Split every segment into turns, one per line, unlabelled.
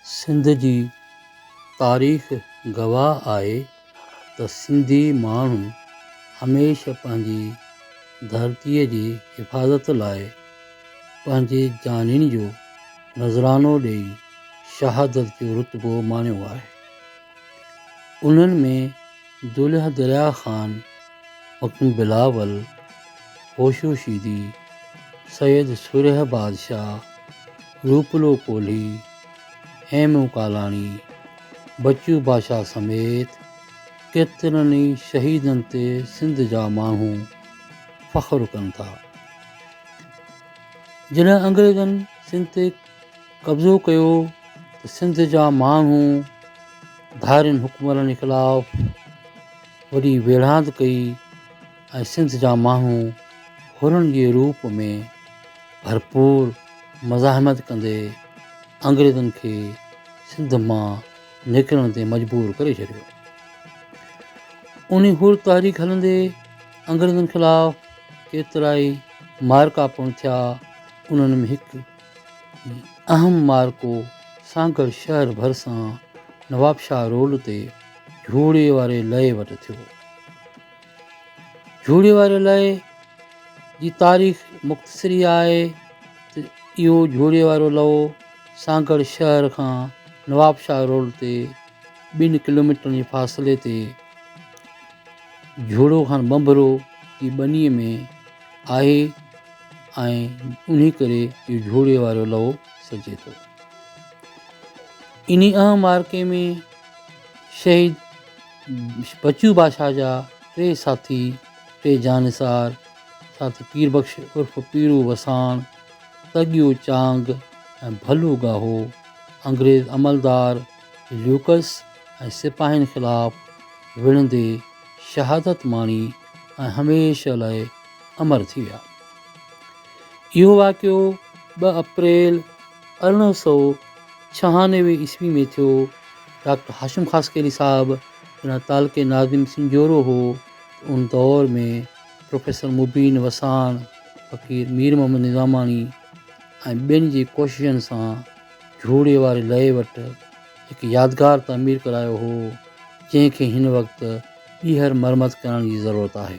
سنڌ جي تاريخ گواهه آهي ته سنڌي ماڻهن هميشه پنهنجي ڌرتيء جي حفاظت لاء پنهنجي جانين جو نذرانو ڏيئي شهادت جو رتبو ماڻيو آهي. انهن ۾ دولهه دريا خان، مخدوم بلاول، هوشو شيدي، سيد سورهيه بادشاهه، روپلو ڪولهي، هيمون ڪالاڻي، بچو بادشاهه سميت ڪيترن ئي شهيدن تي سنڌ جا ماڻهو فخر ڪن ٿا. جڏهن انگريزن سنڌ تي قبضو ڪيو ته سنڌ جا ماڻهو ڌارين حڪمرانن خلاف وڏي ويڙهاند ڪئي ۽ سنڌ جا ماڻهو حرن جي روپ ۾ ڀرپور مزاحمت ڪندي انگريزن کي سنڌ مان نڪرڻ تي مجبور ڪري ڇڏيو. انهي حر تحريڪ هلندي انگريزن خلاف ڪيترائي معرڪا پڻ ٿيا، انهن ۾ هڪ اهم معرڪو سانگهڙ شهر ڀرسان نوابشاهه روڊ تي جهوڙي واري لئي وٽ ٿيو. جهوڙي واري لئي جي تاريخ مختصر اها آهي ته اهو جهوڙي وارو لئو سانگهڙ شهر کان نوابشاهه روڊ تي ٻن ڪلوميٽرن جي فاصلي تي جهوڙو خان ٻنڀرو جي ٻنيء ۾ آهي ۽ انهي ڪري اهو جهوڙي وارو لئو سڏجي ٿو. انهي اهم معرڪي ۾ شهيد بچو بادشاهه جا ٽي ساٿي، ٽي جانثار ساٿي پير بخش عرف پيرو وساڻ، تڳيو چانگ ۽ ڀلو ڳاهو انگريز عملدار ليوڪس ۽ سپاهين خلاف وڙهندي شهادت ماڻي ۽ هميشه لاء امر ٿي ويا. اهو واقعو ٻه اپريل 1896 عيسوي ۾ ٿيو. ڊاڪٽر هاشم خاصخيلي صاحب جڏهن تعلقي ناظم سنجهورو هو ته ان دور ۾ پروفيسر مبين وساڻ، فقير مير محمد نظاماڻي ۽ ٻين جي ڪوششن سان جهوڙي واري لئي وٽ هڪ يادگار تعمير ڪرايو هو، جنهن کي هن وقت ٻيهر مرمت ڪرڻ جي ضرورت آهي.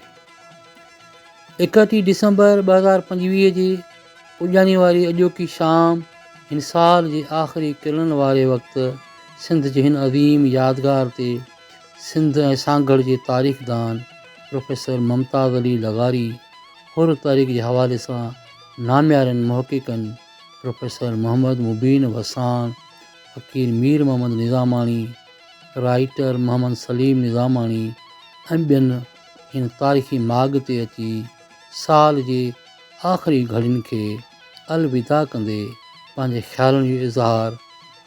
31 ڊسمبر 2025 جي پڄاڻي واري اڄوڪي شام هن سال جي آخري ڪرڻن واري وقت سنڌ جي هن عظيم يادگار تي سنڌ ۽ سانگهڙ جي تاريخدان پروفيسر ممتاز علي لغاري حر تحريڪ جي حوالي سان ناميارن محققن پروفيسر محمد مبين وساڻ، فقير مير محمد نظاماڻي، رائيٽر محمد سليم نظاماڻي ۽ ٻين هن تاريخي ماڳ تي اچي سال جي آخري گهڙين کي الوداع ڪندي پنهنجي خيالن جو اظهار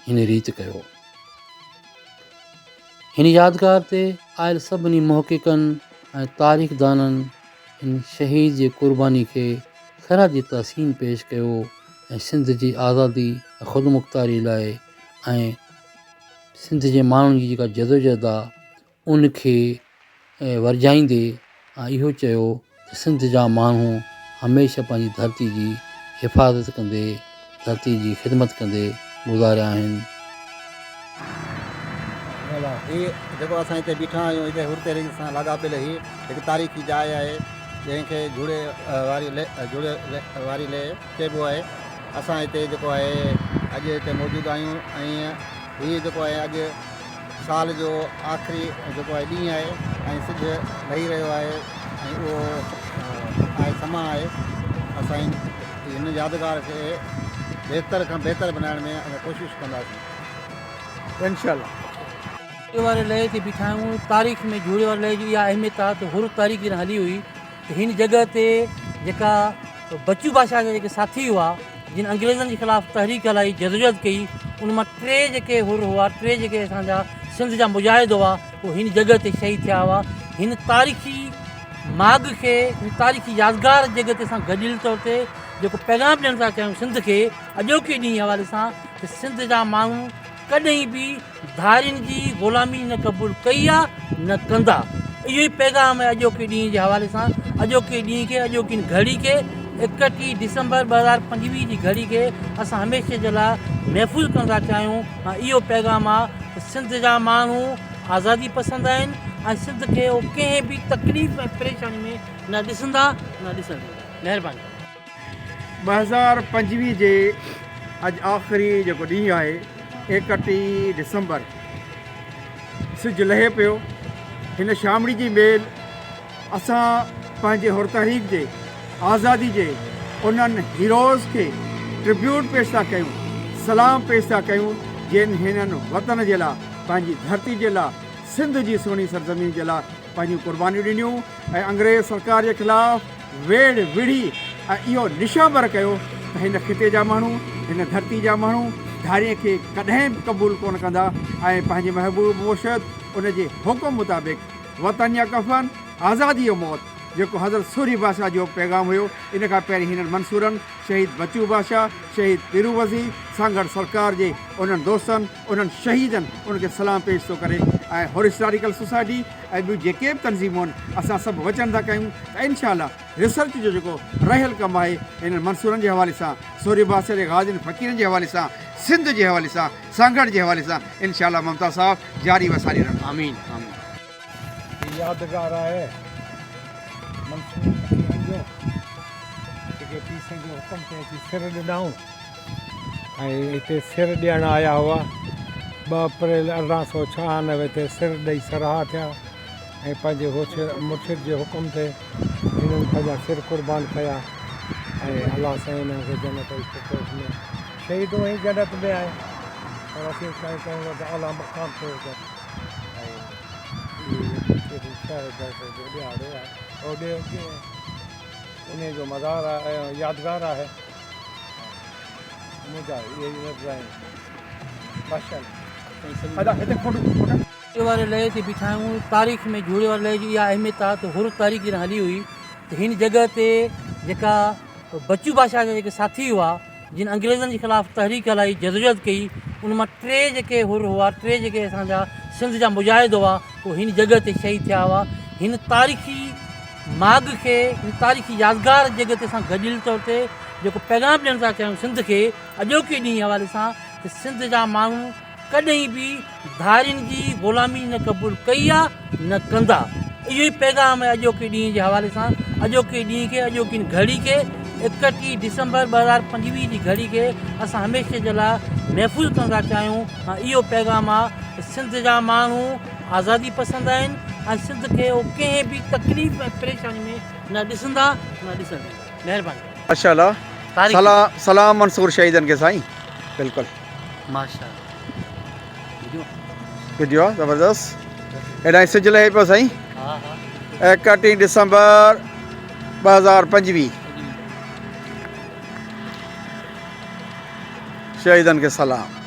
هن ريت ڪيو. هن يادگار تي آيل سڀني محققن ۽ تاريخدانن هن شهيد جي قرباني کي خراج تحسين پيش ڪيو ۽ سنڌ جي آزادي ۽ خودمختاري لاء ۽ سنڌ جي ماڻهن جي جيڪا جدوجهد آ ان کي ورجائيندي اهو چيو ته سنڌ جا ماڻهو هميشه پنهنجي ڌرتي جي حفاظت ڪندي ڌرتي جي خدمت ڪندي گذاريا آهن.
هي جيڪو اسان هتي بيٺا آهيون هتي حر تحريڪ سان لاڳاپيل هي هڪ تاريخي جاء آهي جنهن کي جهوڙي واري جهوڙي واري لئي چئبو آهي اسان هتي جيڪو آهي اڄ هتي موجود آهيون ۽ هي جيڪو آهي اڄ سال جو آخري جيڪو آهي ڏينهن آهي ۽ سج لهي رهيو آهي ۽ اهو آهي سما آهي اسان هن يادگار کي بهتر کان بهتر بنائڻ ۾ اسان ڪوشش ڪنداسين
انشاء الله.
جهوڙي واري لئي تي بيٺا آهيون تاريخ ۾ جهوڙي واري لئي جي اها اهميت آهي ته حر تحريڪ جڏهن هلي هئي ته هن جڳهه تي جيڪا بچو بادشاهه جا جيڪي ساٿي هئا جن انگريزن جي خلاف تحريڪ هلائي جدوجهد ڪئي ان مان ٽي جيڪي حر هئا ٽي جيڪي اسان جا سنڌ جا مجاهد هئا اهي هن جڳهه تي شهيد ٿيا هئا هن تاريخي ماڳ کي هن تاريخي يادگار جڳهه تي اسان گڏيل طور تي جيڪو پيغام ڏيڻ ٿا چاهيون سنڌ کي اڄوڪي ڏينهن حوالي سان ته سنڌ جا ماڻهو ڪڏهن به ڌارين جي غلامي نه قبول ڪئي آ نه ڪندا. اهو ئي پيغام آهي اڄوڪي ڏينهن جي حوالي سان اڄوڪي ڏينهن کي اڄوڪي گهڙي کي 31 ڊسمبر 2025 جي گهڙي کي اسان هميشه جي لاء محفوظ ڪرڻ ٿا چاهيون ۽ اهو پيغام آ ته سنڌ جا ماڻهو آزادي پسند آهن ۽ سنڌ کي اهو ڪنهن به تڪليف ۽ پريشاني ۾ نه ڏسندا نه ڏسڻ ڏيندا. مهرباني.
2025 جي اڄ آخري جيڪو ڏينهن آهي 31 ڊسمبر سج لهي پيو هن شامڙي جي ميل اسان پنهنجي حر تحريڪ جي آزادي جي انهن هيروز کي ٽربيوٽ پيش ٿا ڪيون سلام پيش ٿا ڪيون جن هنن وطن جي لاء پنهنجي ڌرتي جي لاء سنڌ جي سهڻي سرزمين جي لاء پنهنجون قربانيون ڏنيون ۽ انگريز سرڪار جي خلاف ويڙهه وڙهي ۽ اهو نشانبر ڪيو ته هن خطي جا ماڻهو، هن ڌرتي جا ماڻهو ڌارين کي ڪڏهن به قبول ڪونه ڪندا ۽ پنهنجي محبوب مرشد ان جي حڪم مطابق وطن يا ڪفن، آزادي يا موت جيڪو حضرت سورهيه بادشاهه جو پيغام هيو، ان کان پهرين هنن منصورن، شهيد بچو بادشاهه، شهيد پيرو وزير، سانگهڙ سرڪار جي انهن دوستن، انهن شهيدن ان کي سلام پيش ٿو ڪري ۽ حر هسٽاريڪل سوسائٽي ۽ ٻيون جيڪي به تنظيمون آهن اسان سڀ وچن ٿا ڪيون ته انشاء الله ريسرچ جو جيڪو رهيل ڪم آهي انهن منصورن جي حوالي سان سورهيه بادشاهه جي غازين فقيرن جي حوالي سان سنڌ جي حوالي سان سانگهڙ جي حوالي سان انشاء الله ممتاز صاحب جاري و ساري رهندو.
آمين آمين.
هي يادگار آهي منصور فقيرن جو جيڪي پير سائين جي حڪم تي اچي سر ڏنائون. ۽ هتي سر ڏيڻ آيا هئا. ٻه اپريل 1896 تي سر ڏئي سرها ٿيا ۽ پنهنجي مرشد جي حڪم تي هنن پنهنجا سر قربان ڪيا ۽ الله سائين انهن کي جنت الفردوس ۾ شهيد هونئن ئي جنت ۾ آهن پر اسين چاهيون ٿا ته اعليٰ مقام تي هجن ۽ هي شهر جو ڏهاڙو آهي انهي جو مزار آهي يادگار آهي. منهنجا اهي ئي لفظ آهن. ماشاءالله.
ادا هتي فوٽو فوٽو.
جهوڙي واري لئي تي بيٺا آهيون. تاريخ ۾ جهوڙي واري لئي جي اها اهميت آهي ته حر تحريڪ جڏهن هلي هئي ته هن جڳهه تي جيڪا بچو بادشاهه جا جيڪي ساٿي هئا جن انگريزن جي خلاف تحريڪ هلائي جدوجهد ڪئي ان مان ٽي جيڪي حر هئا ٽي جيڪي اسان جا سنڌ جا مجاهد هئا اهي هن جڳهه تي شهيد ٿيا هئا. هن تاريخي ماڳ کي هن تاريخي يادگار جڳهه تي اسان گڏيل طور تي جيڪو پيغام ڏيڻ ٿا چاهيون سنڌ کي اڄوڪي ڏينهن حوالي سان ته سنڌ جا ماڻهو ڪڏهن به ڌارين جي غلامي نه قبول ڪئي آ نه ڪندا اهو ئي پيغام آهي اڄوڪي ڏينهن جي حوالي سان اڄوڪي ڏينهن کي اڄوڪي گهڙي کي 31 ڊسمبر 2025 جي گهڙي کي اسان هميشه جي لاء محفوظ ڪرڻ ٿا چاهيون ۽ اهو پيغام آ ته سنڌ جا ماڻهو آزادي پسند آهن ۽ سنڌ کي اهو ڪنهن به تڪليف ۽ پريشاني ۾ نه ڏسندا نه ڏسڻ ڏيندا. مهرباني.
ماشاءالله سلام سلام منصور شهيدن کي سائين بلڪل.
ماشاءالله وڊيو
وڊيو آ زبردست هيڏانهن سج لهي پيو سائين
ها ها
31 ڊسمبر 2025 شهيدن کي سلام.